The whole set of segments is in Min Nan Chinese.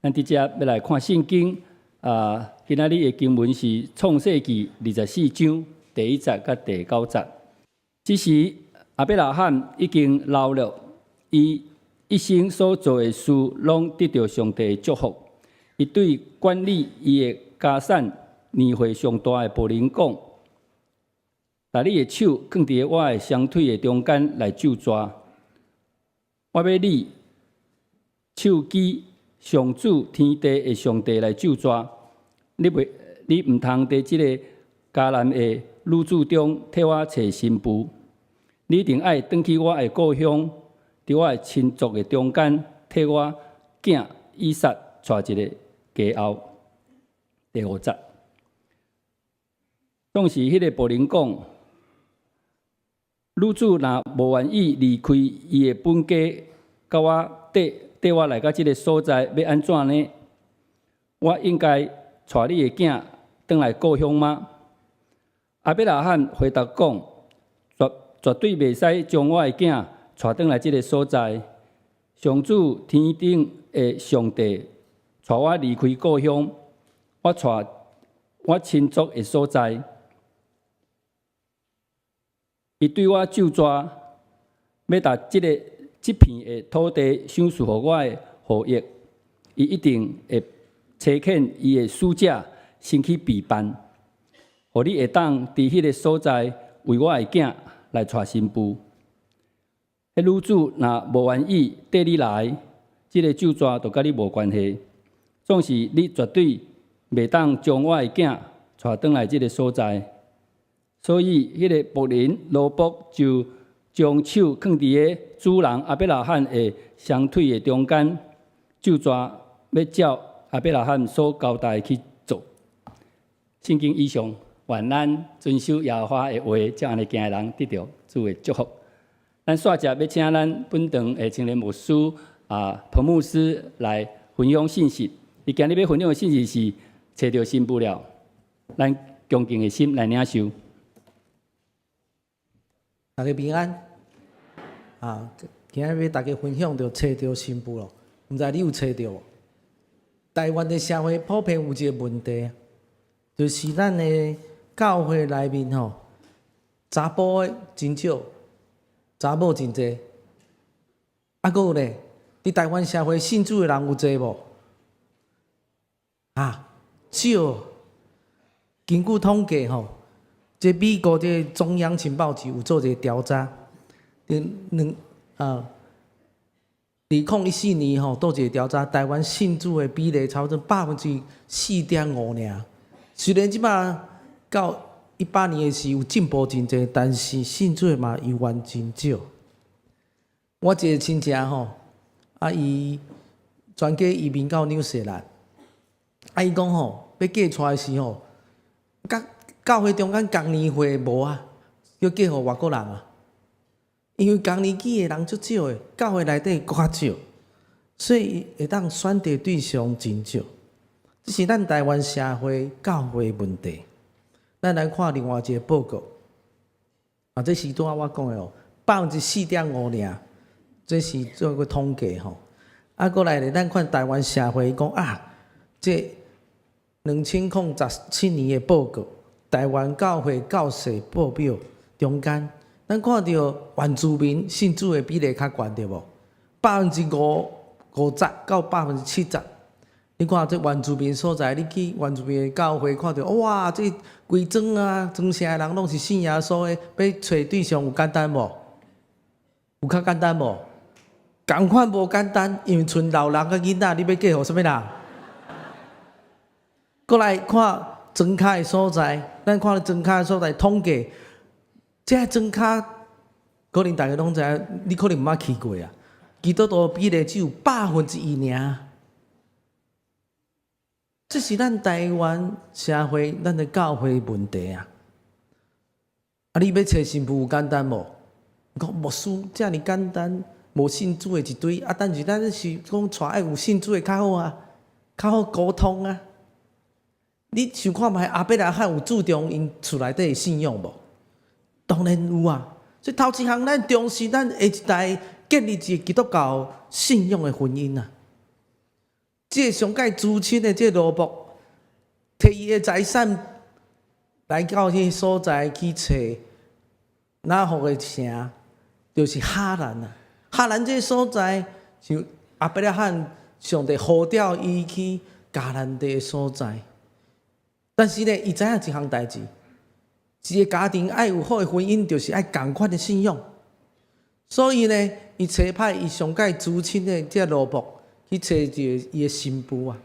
咱直接欲來看聖經啊，今仔日的經文是創世記24章第1節佮第9節。這時亞伯拉罕已經老了，伊一生所做的事攏得著上帝的祝福。伊對管理伊的家產年歲上大的僕人講：共你的手囥佇我的雙腿的中間來咒詛。我欲你手舉上主天地的上帝來咒詛。你袂，你毋通佇這个迦南的女子中替我揣新婦。你一定愛轉去我的故鄉，佇我的親族的中間，替我囝以撒娶一个佳偶。第5節，當時彼个僕人講：女子若無願意離開伊的本家，佮我綴綴我來到這个所在，欲按怎呢？我應該帶你的囝轉來故鄉嗎？亞伯拉罕回答講：絕絕對袂使將我的囝帶轉來這个所在。上主天頂的上帝帶我離開故鄉，我帶我親族的所在。伊對我咒詛，欲共這个這片的土地賞賜予我的後裔，伊一定會差遣伊的使者先去備辦，予你會當佇彼个所在為我的囝來娶新婦。彼女子若無願意綴你來，這个咒詛就佮你無關係。總是你絕對袂當將我的囝帶轉來這个所在。所以，彼个僕人奴僕就將手囥佇个主人亞伯拉罕的雙腿的中間，咒詛欲照亞伯拉罕所交代去做。聖經以上，願咱遵守耶和華的話，照按呢行的人得著主的祝福。咱煞接欲請咱本堂的青年牧師啊，彭牧師來分享信息。伊今日欲分享的信息是揣著新婦了，咱恭敬的心來領受。大家平安啊！今日欲大家分享著揣著新婦囉，毋知你有揣著無？台灣的社會普遍有一个問題，就是咱的教會內面吼，查埔的真少，查某真濟。啊，閣有咧，佇台灣社會信主的人有濟無？啊，少。根據統計吼，這美國這中央情報局有做一个調查，佇兩啊，2014年吼，做一个調查，台灣信主的比例差不多4.5%爾。雖然這擺到18年的時有進步真濟，但是信主的嘛猶原真少。我一个親戚吼，啊伊全家移民到紐西蘭，啊伊講吼，欲嫁娶的時吼，佮教會中間仝年歲無啊，欲嫁予外國人啊，因為仝年紀的人足少的，教會內底閣較少，所以會當選擇對象真少。這是咱台灣社會教會問題。咱來看另外一个報告，啊，這是拄仔我講的哦，4.5%爾，這是做個統計吼。啊，閣來咧，咱看台灣社會講啊，這2017年的報告。台灣教會教士報表中間，咱看著原住民信主的比例較懸對無？50%到70%。你看這原住民所在，你去原住民的教會看著，哇！這規莊啊，莊城的人攏是信耶穌的，欲揣對象有簡單無？有較簡單無？仝款無簡單，因為賰老人佮囡仔，你欲嫁予啥物人？閣來看莊跤的所在，咱看莊跤的所在統計，這莊跤可能大家攏知影，你可能毋捌去過啊。基督徒比例只有1%爾。這是咱台灣社會、咱的教會問題啊！啊，你欲揣新婦有簡單無？講牧師遮爾簡單，無信主的一堆啊，但是咱是講娶愛有信主的較好啊，較好溝通啊。你想看覓亞伯拉罕有注重𪜶厝內底的信仰無？當然有啊。所以頭一項，咱重視咱下一代建立一个基督教信仰的婚姻啊。這這个上蓋至親的這个奴僕，提伊的財產來到彼个所在去揣拿笏的城，就是哈蘭啊。哈蘭這个所在是亞伯拉罕上帝呼召伊去迦南地的所在。但是呢，伊知影一項代誌，一个家庭愛有好的婚姻，就是愛仝款的信仰。所以呢，伊差派伊上蓋至親的這个奴僕去揣一个伊的新婦啊。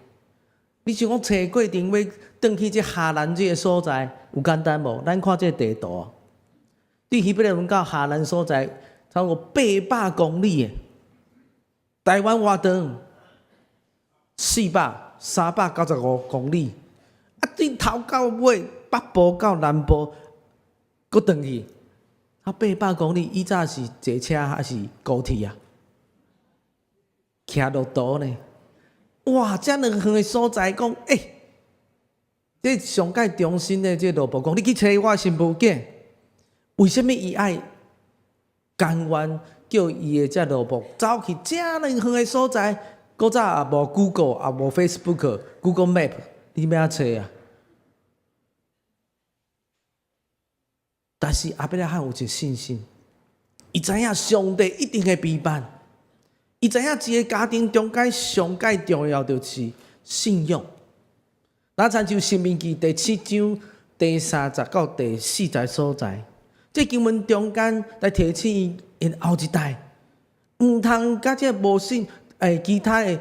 你想講揣過程欲轉去這哈蘭這个所在，有簡單無？咱看這个地圖啊，對希伯崙到哈蘭所在，差不多800公里的。台灣偌長？400，395公里。啊，對頭到尾，北部到南部，閣轉去，啊，800公里，以早是坐車還是高鐵啊？騎駱駝呢？哇！遮爾遠的所在，講欸，這上蓋忠心的這奴僕講，你去揣我新婦囝。為啥物伊愛甘願叫伊的這奴僕走去遮爾遠的所在？古早也無 Google，也無 Facebook、Google Map，你欲按揣啊？但是亞伯拉罕有一個信心，伊知影上帝一定會備辦。伊知影一個家庭中間上蓋重要就是信仰。咱參照《申命記》第七章第三節到第四節所在，這經文中間來提醒𪜶後一代，毋通佮這無信其他的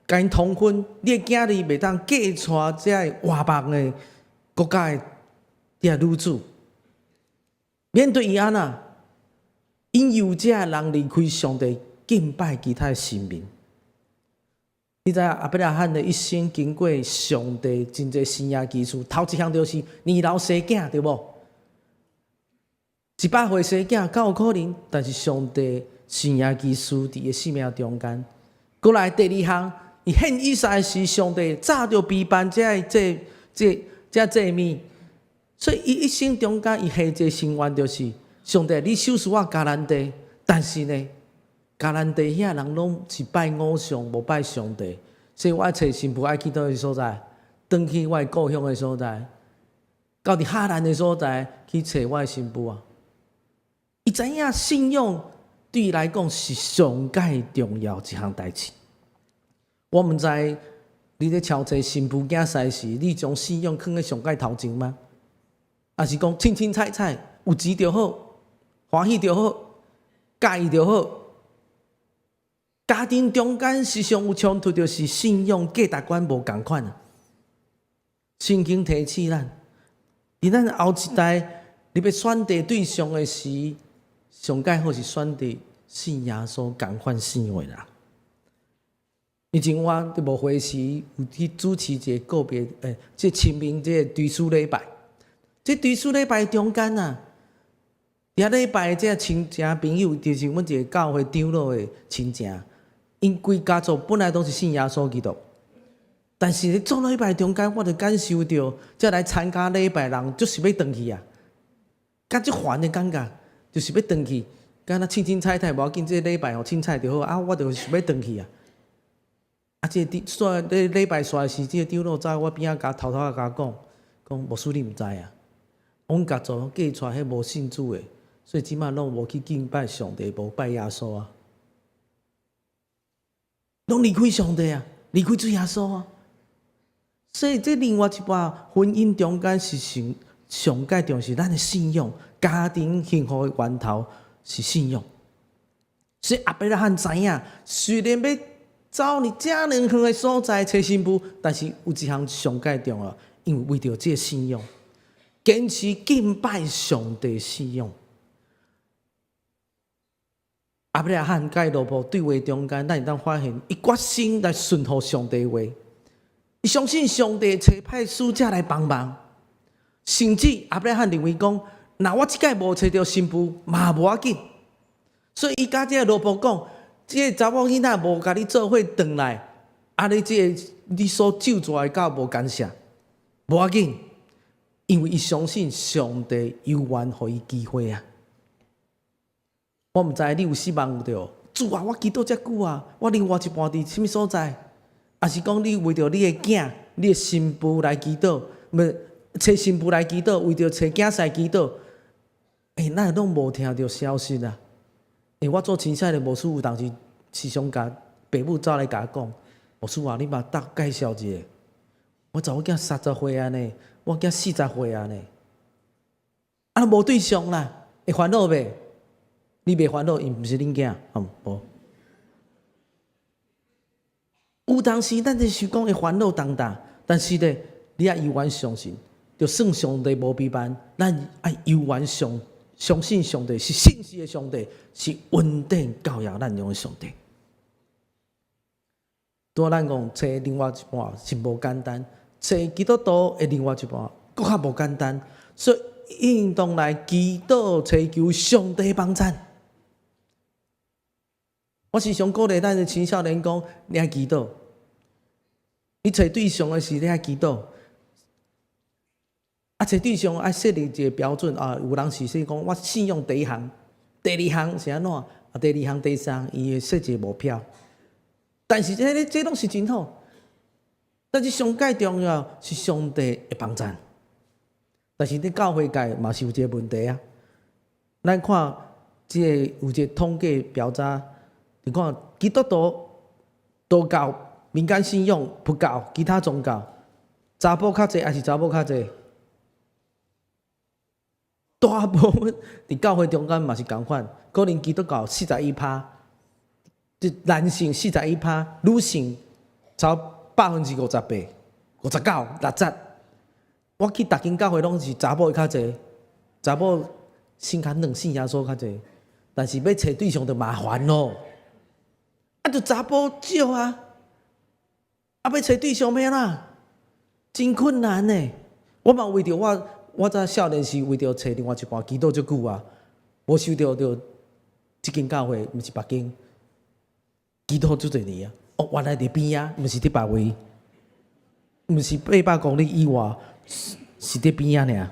共𪜶通婚，你的囝兒袂當嫁娶這个外邦的國家的這女子。面對伊按怎，引誘這个人離開上帝，敬拜其他的神明。你知影亞伯拉罕的一生經過上帝真濟神蹟奇事，頭一項就是年老生囝，對無？100歲生囝，敢有可能？但是上帝神蹟奇事佇伊的生命中間。過來第二項，伊獻以撒時，上帝早就備辦這个這這這祭物，所以伊一生中間，伊下一個心願就是：上帝，你賞賜我迦南地，但是呢，迦南地遐人攏是拜偶像，無拜上帝，所以我愛揣新婦愛去佗位所在，轉去我的故鄉的所在，到佇哈蘭的所在去揣我的新婦啊！伊知影信仰對伊來講是上蓋重要一項代誌。我毋知你咧撨揣新婦囝婿時，你將信仰囥佇上蓋頭前嗎？抑是講凊凊彩彩有錢就好，歡喜就好，佮意就好？家庭中間時常有衝突，就是信仰價值觀無仝款啊。聖經提醒咱，佇咱後一代，你欲選擇對象的時，上蓋好是選擇信耶穌仝款信仰的人。以前我佇牧會時有去主持一個告別，這清明這個追思禮拜。這追思禮拜中間啊，佇遐禮拜這親情朋友，就是阮一個教會長老的親情。𪜶規家族本來都是信耶穌基督，但是咧做禮拜中間，我就感受著，這來參加禮拜人就是欲轉去啊，敢足煩的感覺，就是欲轉去，敢若凊凊彩彩無要緊，這個禮拜吼凊彩就好啊，我就想欲轉去啊。啊，這個煞咧禮拜煞時，這個長老走我邊仔，共偷偷仔共我講，講牧師你毋知啊，阮家族嫁娶彼無信主的，所以這擺攏無去敬拜上帝，無拜耶穌啊。攏離開上帝啊，離開主耶穌啊，所以這另外一半婚姻中間是上上蓋重視咱的信仰，家庭幸福的源頭是信仰。所以亞伯拉罕知影，雖然欲走佇遮爾遠的所在揣新婦，但是有一項上蓋重要，因為為著這个信仰，堅持敬拜上帝信仰。亞伯拉罕佮伊老婆對話中間，咱會當發現，伊決心來順服上帝話，伊相信上帝差派使者來幫忙，甚至亞伯拉罕認為講，若我這擺無揣著新婦，嘛無要緊。所以伊佮這个老婆講，這个查某囡仔無共你做伙轉來，啊，你這个你所咒詛的狗無干涉，無要緊，因為伊相信上帝猶原予伊機會啊。我毋知你有失望對無？主啊，我祈禱遮久啊，我另外一半佇啥物所在？抑是講你為著你的囝、你的新婦來祈禱，毋揣新婦來祈禱，為著揣囝婿祈禱，欸，咱攏無聽著消息啊！欸，我做青少年牧師有當時時常共爸母走來共我講，牧師啊，你嘛搭介紹一下，我查某囝30歲按呢，我囝40歲按呢，啊，無對象啦，會煩惱袂？你袂煩惱，伊毋是恁囝，吼無。有當時咱就是講會煩惱重擔，但是咧，你愛猶原相信，就算上帝無備辦，咱愛猶原相信上帝是信實的上帝，是恩典教養咱用的上帝。對咱講，揣另外一半是無簡單，揣基督徒的另外一半閣較無簡單，所以應當來祈禱，尋求上帝幫贊。我時常鼓勵咱的青少年講，你愛祈禱。你揣對象的時，你愛祈禱。啊，揣對象愛設立一個標準啊。有人是說講，我信用第一項，第二項是按怎？啊，第二項、第三，伊會設一個目標。但是這個這攏是真好，但是上蓋重要是上帝的幫贊。但是佇教會界嘛是有這個問題啊。咱看這個有一個統計調查，你看基督徒、道教、民間信仰、佛教、其他宗教，查埔較濟抑是查某較濟？大部分佇教會中間嘛是仝款，可能基督教41趴，這男性41趴，女性超58%、59、60。我去逐間教會攏是查某較濟，查某信較軟，信耶穌較濟，但是欲揣對象就麻煩咯。啊，就查埔少啊，啊，欲揣對象欲按怎？真困難呢。我嘛為著我，我早少年時為著揣另外一半祈禱足久啊，無想著著這間教會，毋是別間，祈禱足濟年啊。哦，原來佇邊仔，毋是佇別位，毋是800公里以外，是佇邊仔爾。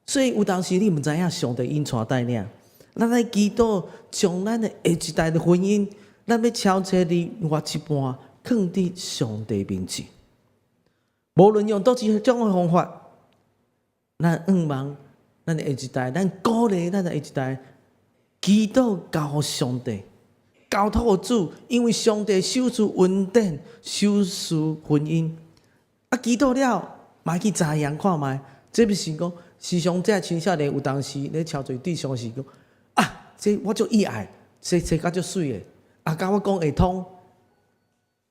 所以有當時你毋知影上帝引帶帶領，咱來祈禱，將咱的下一代的婚姻，咱欲超揣另外一半，囥佇上帝面前。無論用佗一種的方法，咱向望咱的下一代，咱鼓勵咱的下一代，祈禱交予上帝，交託予主，因為上帝賞賜恩典，賞賜婚姻。啊，祈禱了，嘛去查驗看覓，這毋是講時常這青少年有當時咧超揣對象時講，啊，這我足意愛，這這較足媠的，啊，佮我講會通，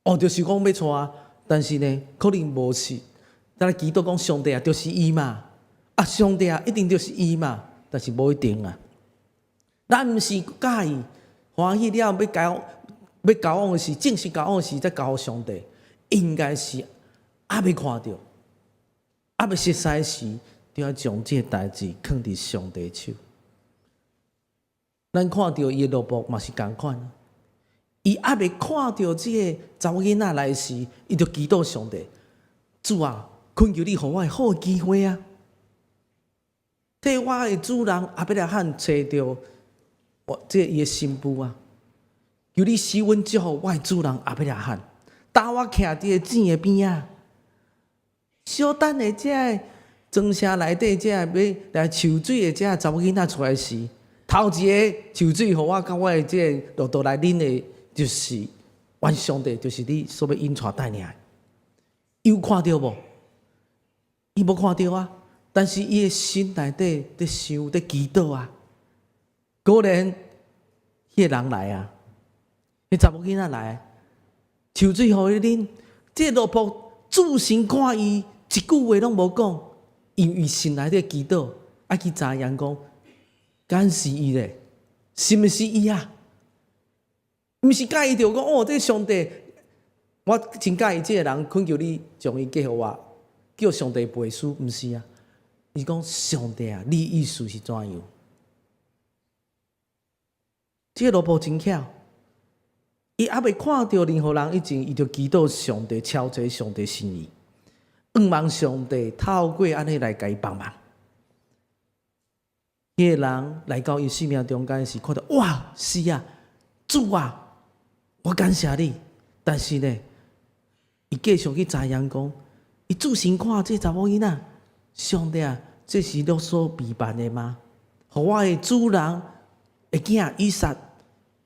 哦，就是講欲娶，但是呢，可能無是。咱祈禱講上帝啊，就是伊嘛，啊，上帝啊，一定就是伊嘛，但是無一定啊。咱毋是佮意歡喜了，欲交往的時，正式交往的時，才交予上帝，應該是猶未看著，猶未熟似時，就愛將這個代誌囥佇上帝手。咱看著伊的奴僕嘛是仝款，伊猶未看著這個查某囡仔來時，伊就祈禱上帝，主啊，懇求你予我好的機會啊！替我的主人亞伯拉罕揣著我這個伊的新婦啊！求你施恩祝福我的主人亞伯拉罕，當我徛佇個井的邊仔，小等下這個莊城內底這個欲來抽水的這個查某囡仔出來時，頭一個抽水予我佮我的這個駱駝來啉的，就是阮上帝，就是你所欲引帶帶領的。有看著無？伊無看著啊，但是伊的心內底佇想、佇祈禱啊。果然，彼個人來啊，彼查某囡仔來，抽水予伊啉。這個奴僕注神看伊，一句話攏無講，因為心內底祈禱，愛去查驗講，敢是伊咧？是毋是伊啊？毋是佮意著講哦，這個上帝，我真佮意這個人，懇求你將伊嫁予我，叫上帝背書，毋是啊？伊講上帝啊，你意思是怎樣？這個奴僕真巧，伊猶未看著任何人以前，伊就祈禱上帝，超揣上帝心意，向望上帝透過按呢來共伊幫忙。彼個人來到伊生命中間時，看著哇，是啊，主啊，我感謝你。但是呢，伊繼續去查驗講，伊注神看這查某囡仔，上帝啊，這是你所備辦的嗎？予我的主人的囝以撒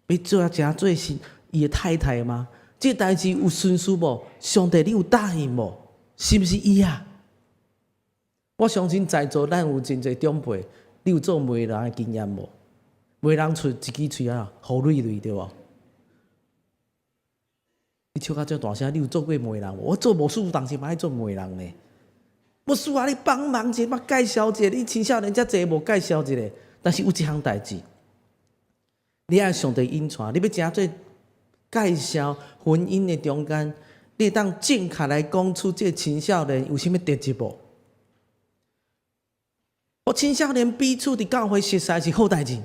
欲做成做是伊的太太嗎？這代誌有順序無？上帝，你有答應無？是毋是伊啊？我相信在座咱有真濟長輩，你有做媒人的經驗無？媒人出一支喙啊，予累累對無？你笑甲這大聲，你有做過媒人無？我做牧師有當時嘛愛做媒人呢。牧師啊，你幫忙者，捌介紹一下，你青少年遮濟無介紹一下。但是有一項代誌，你愛上帝引帶，你欲成做介紹婚姻的中間，你會當正確來講出這青少年有啥物特質無？我青少年彼此佇教會熟似是好代誌，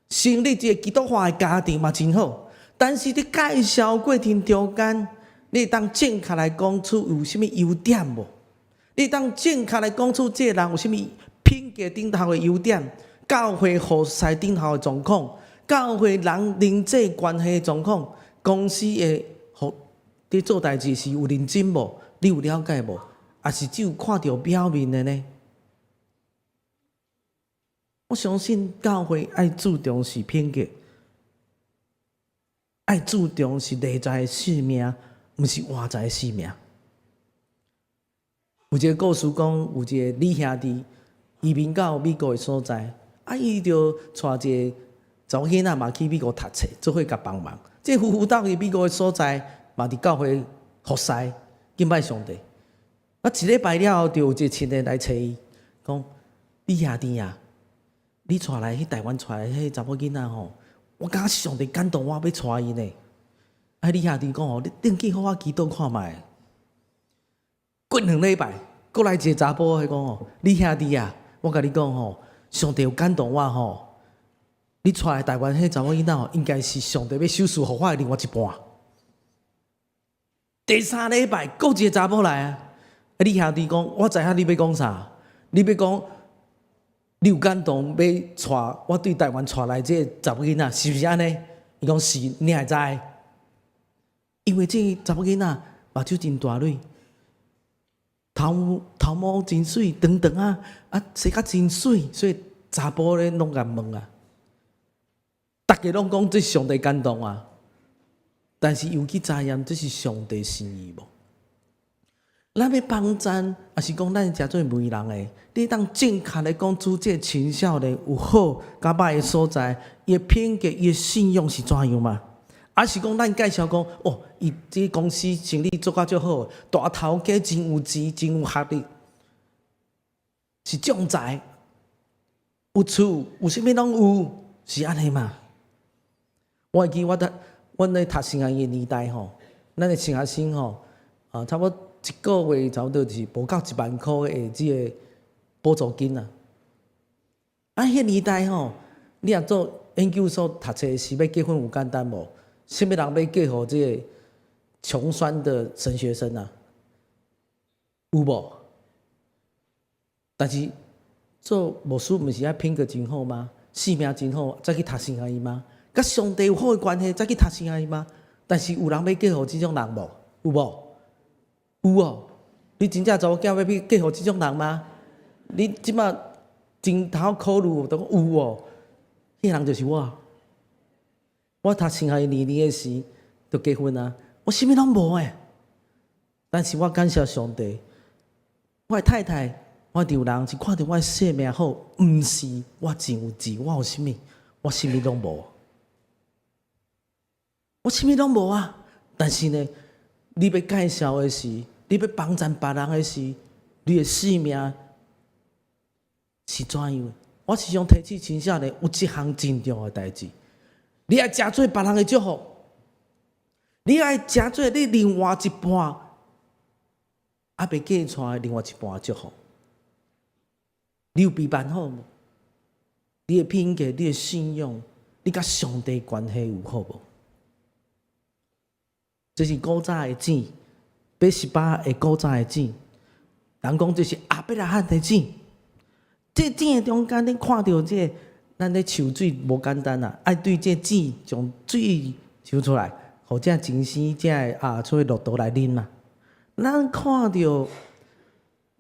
成立一個基督化的家庭嘛真好。但是佇介紹過程中間，你會當正確來講出有啥物優點無？你會當正確來講出這個人有啥物品格頂頭的優點，教會服侍頂頭的狀況，教會人人際關係的狀況，公司的服佇做代誌時有認真無？你有了解無？抑是只有看著表面的呢？我相信教會愛注重是品格，愛注重是內在的生命，毋是外在的生命。有一個故事講，有一個李兄弟移民到美國的所在，啊，伊就帶一個查某囡仔嘛去美國讀冊，做伙共幫忙。這夫婦鬥去美國的所在，嘛佇教會服侍，敬拜上帝。啊，一禮拜了後，就有一個親戚來揣伊，講：李兄弟啊，你帶來去台灣帶來彼查某囡仔吼，我感覺上帝感動我欲娶伊呢。啊，李兄弟講吼，你轉去予我祈禱看覓。過兩禮拜，閣來一個查埔，彼講吼，李兄弟啊，我共你講吼，上帝有感動我吼，你帶來台灣彼查某囡仔吼，應該是上帝欲賞賜予我的另外一半。第三禮拜，閣一個查埔來啊！李兄弟講，我知影你欲講啥，你欲講你有感動欲帶我對台灣帶來這個查某囡仔，是毋是按呢？伊講是，你會知？因為這個查某囡仔目睭真大蕊，頭頭毛真媠，長長啊，啊，生甲真媠，所以查埔咧攏共問啊。逐家攏講這上帝感動啊，但是有去查驗這是上帝心意無？咱欲幫贊，抑是講咱誠做媒人的，你當正確來講出這個青少年有好佮歹的所在，伊的品格、伊的信用是怎樣嗎？抑是講咱介紹講，哦，伊這個公司生意做甲足好，大頭家真有錢，真有學歷，是將才，有厝有啥物攏有，是按呢嗎？我會記我讀，阮咧讀神學院的年代吼，咱的神學生吼，啊，差不多一個月差不多是無夠1萬箍的這個補助金啊。啊，彼年代吼，你若做研究所讀冊時欲結婚有簡單無？啥物人欲嫁予這個窮酸的神學生啊？有無？但是做牧師毋是愛品格真好嗎？性命真好，才去讀神學院嗎？佮上帝有好的關係，才去讀神學院嗎？但是有人欲嫁予這種人無？有無？有哦！你真正查某囝欲去嫁予這種人嗎？你這馬前頭考慮都講有哦，彼個人就是我。我讀神學院二年的時就結婚啊，我啥物攏無的，但是我感謝上帝，我的太太，我丈人是看著我的性命好，毋是我真有錢，我有啥物，我啥物攏無，我啥物攏無啊！但是呢，你欲介紹的時，你欲幫贊別人的時，你的性命是怎樣的？我時常提醒青少年有一項真重要的代誌，你愛誠做別人的祝福，你愛誠做你另外一半猶未嫁娶的另外一半的祝福。你有備辦好無？你的品格、你的信仰，你佮上帝關係有好無？這是古早的井，拔示巴的古早的井。人講這是亞伯拉罕的井。這井的中間，你看著這個，咱咧抽水無簡單啊，愛對這井將水抽出來，予這前生這个啊，出去駱駝來啉嘛。咱看著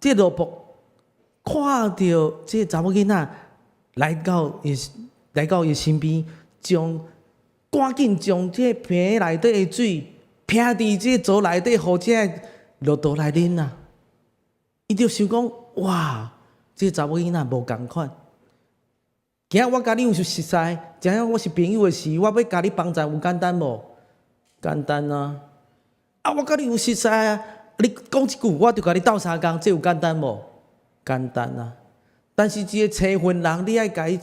這奴僕，看著這查某囡仔來到伊身邊，將趕緊將這瓶內底的水拚佇這槽內底，予這駱駝來啉啊！伊就想講：哇，這查某囡仔無仝款。今仔我佮你有熟似，知影我是朋友的時，我欲共你幫贊有簡單無？簡單啊！啊，我佮你有熟似啊！你講一句，我就共你鬥相共，這有簡單無？簡單啊！但是一個找份人，你愛共伊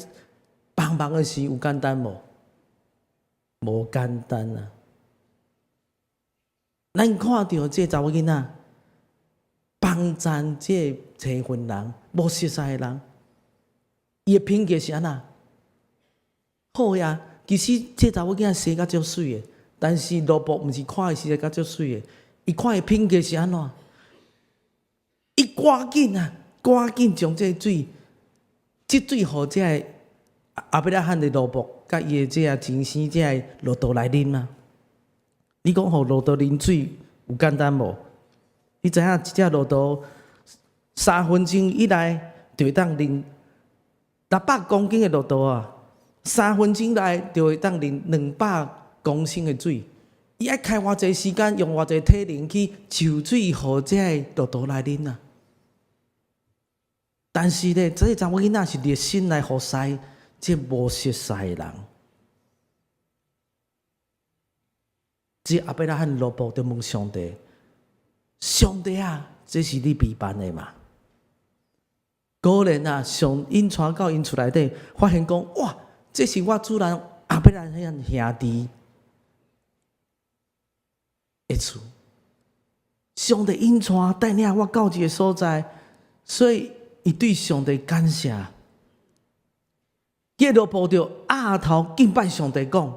幫忙的時，有簡單無？無簡單啊！咱看著這查某囡仔幫贊這個找份人，無熟似的人，伊的品格是按怎？好呀，其實這查某囡仔生甲足媠的，但是奴僕毋是看伊生甲足媠的，伊看伊品格是按怎？伊趕緊啊，趕緊將這水，這水予這个亞伯拉罕的奴僕，佮伊的這个前生這个駱駝來啉啊！你講予駱駝啉水有簡單無？你知影一隻駱駝3分鐘以內就會當啉600公斤的駱駝啊！3分鐘內就會當啉200公升的水。伊愛開偌濟時間，用偌濟體能去抽水，予這个駱駝來啉啊！但是咧，這個查某囡仔是熱心來服侍這無熟似的人。這亞伯拉罕奴僕就問上帝：上帝啊，這是你備辦的嗎？果然啊，上引帶到𪜶厝內底，發現講：哇，這是我主人亞伯拉罕兄弟的厝。上帝引帶帶領我到這个所在，所以伊對上帝感謝。這奴僕就額頭敬拜上帝，講：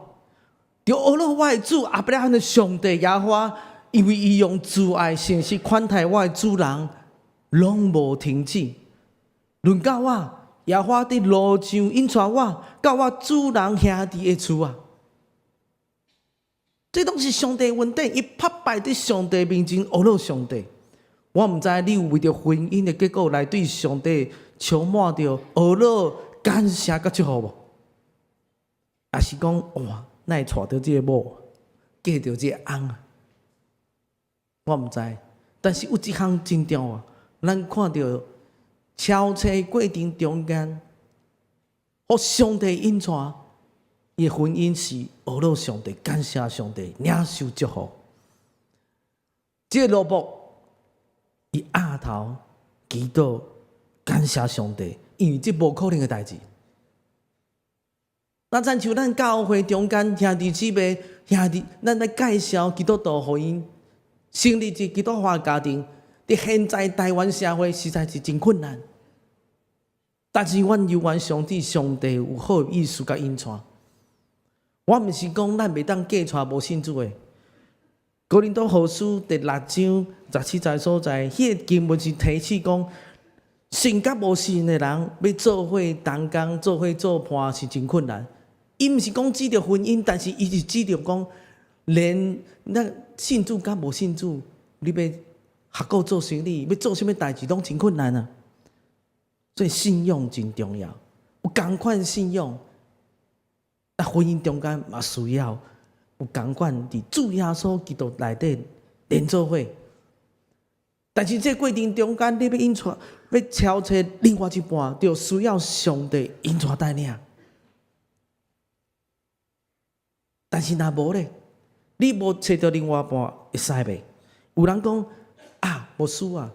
著阿樂我的主亞伯拉罕的上帝耶和華，因為伊用慈愛誠實款待我的主人，攏無停止。輪到我，耶和華佇路上引帶我到我主人兄弟的厝啊！這攏是上帝恩典，伊拍敗佇上帝面前，阿樂上帝。我毋知你有為著婚姻的結果來對上帝充滿著阿樂感謝佮祝福無？抑是講哇，哪會娶著這個某，嫁著這個翁啊？我毋知，但是有一項真重要，咱看著超車過程中間，予上帝引帶，伊的婚姻是阿樂上帝，感謝上帝，領受祝福。這個奴僕伊額頭祈禱感謝上帝，因為這無可能的代誌。那親像咱教會中間兄弟姊妹、兄弟，咱來介紹基督徒予𪜶成立一個基督化家庭，佇現在台灣社會實在是真困難。但是阮猶原相信上帝有好的意思佮引帶。我毋是講咱袂當嫁娶無信主的。哥林多後書第六章十七節所在，彼個經文是提醒講，信佮無信的人欲做伙同工、做伙做伴是真困難。伊毋是講指著婚姻，但是伊是指著講，連咱信主佮無信主，你欲合股做生意，欲做啥物代誌攏真困難啊！所以信仰真重要，有仝款信仰，啊，婚姻中間嘛需要有仝款佇主耶穌基督內底連做伙。但是這過程中間，你欲引帶，欲超車另外一半，就需要上帝引帶帶領。但是若無咧，你無揣著另外一半會使袂？有人講啊，牧師啊，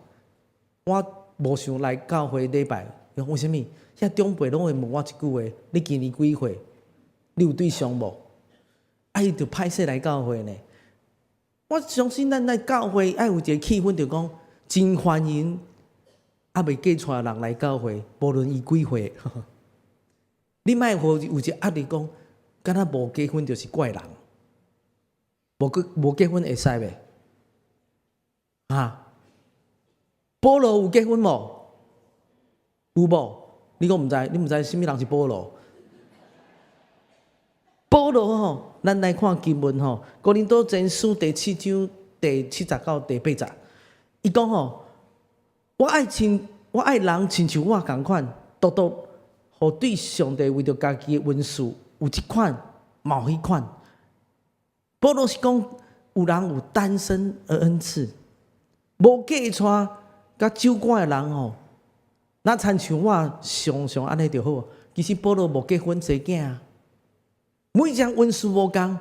我無想來教會禮拜，為啥物？遐長輩攏會問我一句話：你今年幾歲？你有對象無？啊，伊就歹勢來教會呢。我相信咱來教會愛有一个氣氛，就講真歡迎猶未嫁娶的人來教會，無論伊幾歲。你莫予有一個壓力講，敢若無結婚就是怪人，無結婚會使袂？啊？保羅有結婚無？有無？你講毋知？你毋知啥物人是保羅？保羅吼，咱來看經文吼，哥林多前書第七章第七節到第八節，伊講吼，我愛人親像我仝款，獨獨予對上帝為著家己的恩賜有這款，嘛有彼款。保羅是講，有人有單身的恩賜，無嫁娶佮守寡的人吼，若親像我常常按呢就好。其實保羅無結婚生囝啊，每一項恩賜無仝，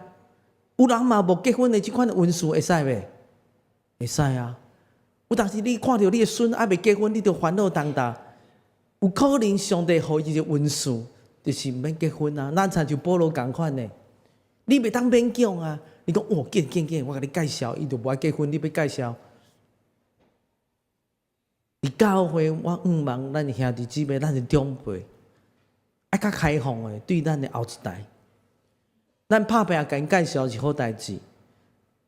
有人嘛無結婚的這款恩賜會使袂？會使啊。有當時你看著你的孫猶未結婚，你就煩惱重擔。有可能上帝予伊一個恩賜，就是毋免結婚啊。咱親像保羅仝款的，你袂當勉強啊。你講哦，緊緊緊，我共你介紹，伊就無愛結婚，你欲介紹。佇教會，我向望咱的兄弟姊妹，咱的長輩，愛較開放的對咱的後一代。咱拍拚共𪜶介紹是好代誌，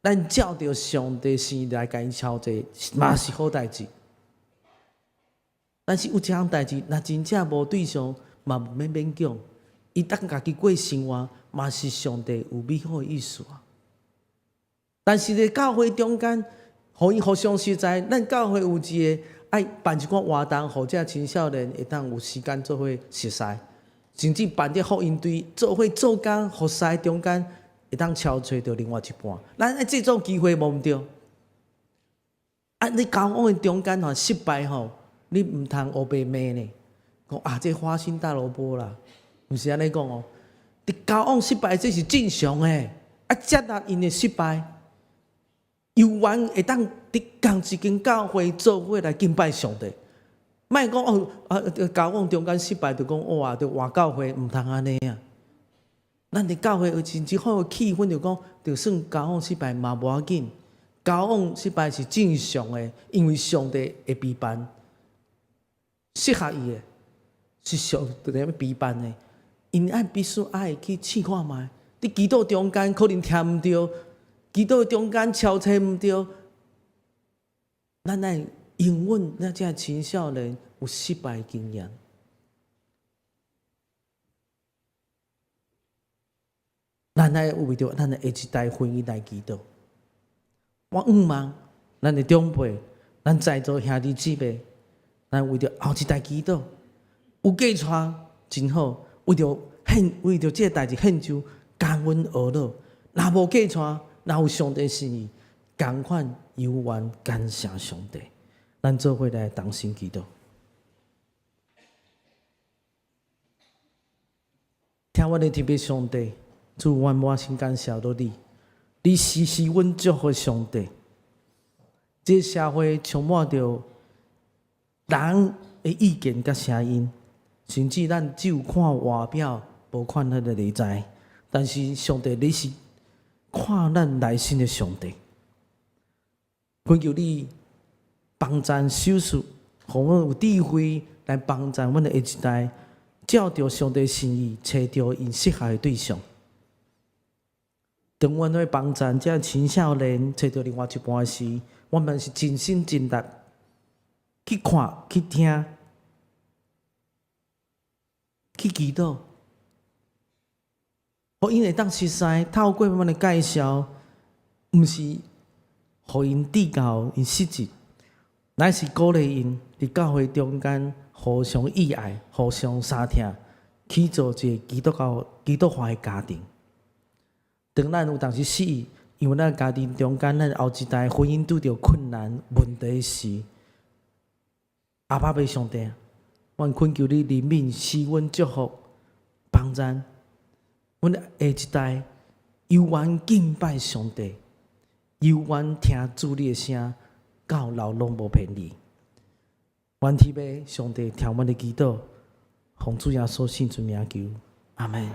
咱照著上帝心意來共𪜶操作嘛是好代誌。但是有一項代誌，若真正無對象，嘛毋免勉強，伊當家己過生活，嘛是上帝有美好的意思啊。但是佇教會中間，予𪜶互相熟似，咱教會有一個愛辦一寡活動，予這青少年會當有時間做伙熟似，甚至辦佇福音隊做伙做工服侍中間，會當超揣著另外一半。咱愛製造機會無毋對？啊，你交往的中間吼失敗吼，你毋通烏白罵呢？講啊，這花心大蘿蔔啦，毋是按呢講哦。佇交往失敗，這是正常的，啊，接納𪜶的失敗。猶原會當佇仝一間教會做伙來敬拜上帝，莫講哦啊，交往中間失敗就講哇，就換教會，毋通按呢啊。咱佇教會有真真好的氣氛，就講就算交往失敗嘛無要緊，交往失敗是正常的，因為上帝會備辦適合伊的，是上帝咧備辦的。𪜶愛必須愛去試看覓，佇祈禱中間可能聽毋著。祈禱中間敲揣毋著，咱愛容忍咱這青少年有失敗經驗。咱愛為著咱的下一代婚姻來祈禱。我向望咱的長輩，咱在座兄弟姊妹，咱為著後一代祈禱，有嫁娶真好，為著獻為著這个代誌獻上感恩哀禱。若無嫁娶，若有上帝心意，仝款猶原感謝上帝。咱做伙來同心祈禱。聽阮的天父上帝，主，阮滿心感謝著你，你時時阮祝福上帝。這個社會充滿著人的意見佮聲音，甚至咱只有看外表，無看彼个內在。但是上帝，你是看咱內心的上帝，懇求你幫贊手術，予阮有智慧來幫贊阮的下一代，照著上帝心意，揣著𪜶適合的對象。當阮去幫贊這青少年揣著另外一半時，我們是盡心盡力去看、去聽、去祈禱。予𪜶會當熟似，透過阮的介紹，毋是予𪜶知教𪜶失志，乃是鼓勵𪜶佇教會中間互相意愛、互相相疼，去做一个基督教、基督化的家庭。當咱有當時失意，因為咱家庭中間，咱後一代婚姻拄著困難問題時，阿爸父上帝，阮懇求你憐憫、賜阮祝福、幫贊。阮下一代猶原敬拜上帝，猶原聽主你的聲，到老攏無偏離。願天父上帝聽阮的祈禱，奉主耶穌聖尊名求，阿們。